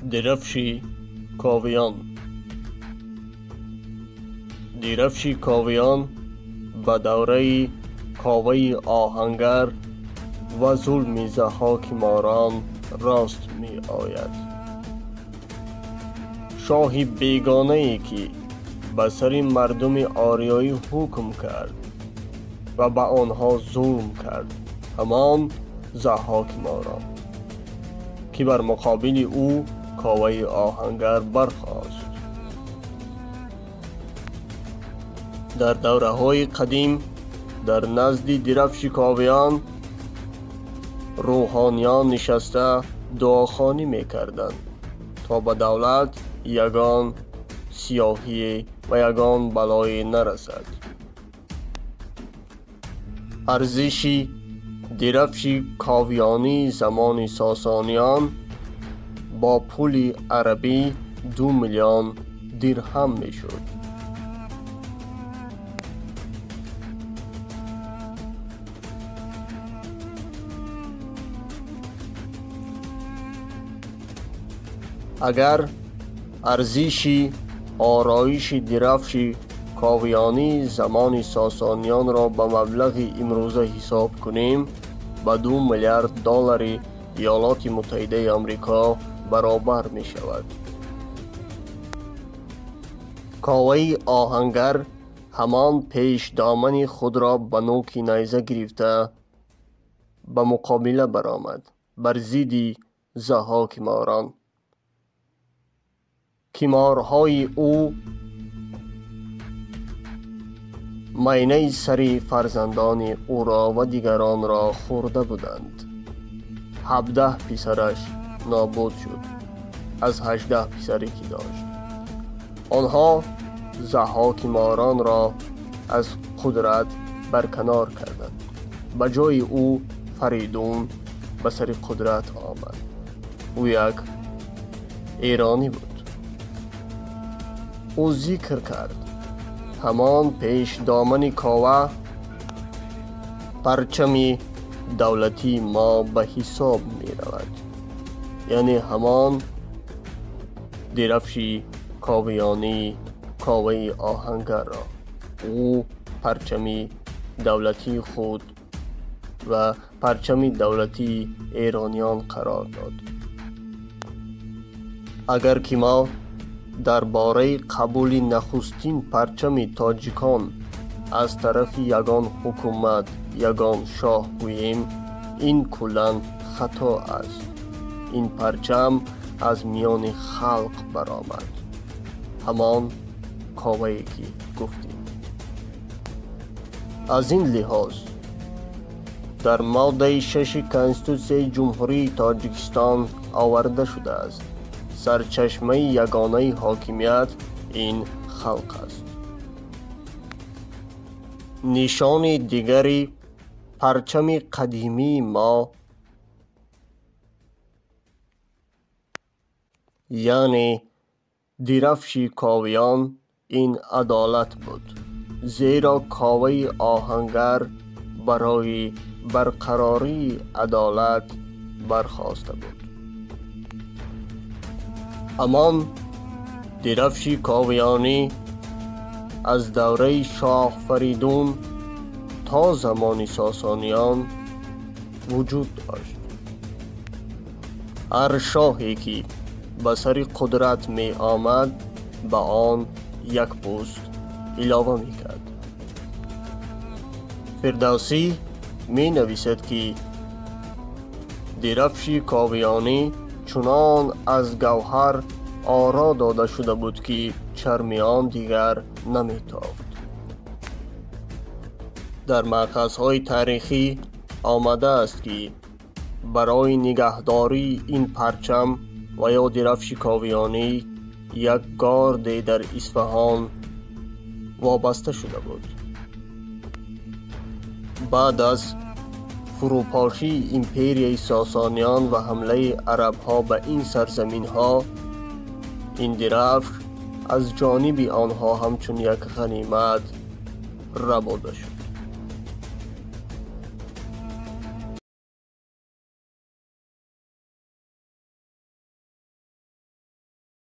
Дирафши Ковиён. Дирафши Ковиён ба давраи Коваи Оҳангар ва зулми Заҳҳоки Моран рост меояд. Шоҳи бегонае ки ба сари мардуми ориёӣ ҳукм кард ва ба онҳо зулм кард, ҳамон Заҳҳоки Моран, ки бар муқобили ӯ Коваи Оҳангар бархост. Дар давраҳои қадим дар назди дирафши Ковиён рӯҳониён нишаста дуохонӣ мекарданд, то ба давлат ягон сиёҳие ва ягон балое нарасад. Арзиши дирафши Ковиёнии замони Сосониён бо пули арабӣ 2 миллион дирҳам мешуд. Агар арзиши ороиши дирафши Ковиёнии замони Сосониёнро ба маблағи имрӯза ҳисоб кунем, ба 2 миллиард доллари Иёлоти Муттаҳидаи Амрико баробар мешавад. Коваи Оҳангар ҳамон пешдомани худро ба нӯки найза гирифта ба муқобила баромад бар зидди Заҳҳоки Моран, ки морҳои ӯ майнаи сари фарзандони ӯро ва дигаронро хӯрда буданд. 17 писараш нобуд шуд аз 18 писаре ки дошт. Онҳо Заҳҳоки Моранро аз қудрат барканор карданд. Ба ҷои ӯ Фаридун ба сари қудрат омад. Ӯ як эронӣ буд. Ӯ зикр кард: ҳамон пешдомани Кова парчами давлатии мо ба ҳисоб меравад, яъне ҳамон дирафши Ковиёнии Коваи Оҳангарро. Ӯ парчами давлатии худ ва парчами давлатии эрониён қарор дод. Агар ки мо дар бораи қабули нахустин парчами тоҷикон аз тарафи ягон ҳукумат, ягон шоҳ гӯем, ин куллан хато аст. Ин парчам аз миёни халқ баромад, ҳамон Ковае ки гуфтем. Аз ин лиҳоз дар моддаи 6 Конститутсияи Ҷумҳурии Тоҷикистон оварда шудааст: сарчашмаи ягонаи ҳокимият ин халқ аст. Нишони дигари парчами қадимии мо, яъне дирафши Ковиён, ин адолат буд, зеро Коваи Оҳангар барои барқарории адолат бархоста буд. Ҳамон дирафши Ковиёнӣ аз давраи шоҳ Фаридун то замони Сосониён вуҷуд дошт. Ҳар шоҳе ки ба сари қудрат меомад, ба он як пӯст илова мекард. Фирдавсӣ менависад, ки дирафши Ковиёнӣ чунон аз гавҳар оро дода шуда буд, ки чарми он дигар наметофт. Дар маъхазҳои таърихӣ омадааст, ки барои нигаҳдории ин парчам ва ё дирафши Ковиёнӣ як горде дар Исфаҳон вобаста шуда буд. Баъд аз фурӯпошии империяи Сосониён ва ҳамлаи арабҳо ба ин сарзаминҳо, ин дирафш аз ҷониби онҳо ҳамчун як ғанимат рабода шуд.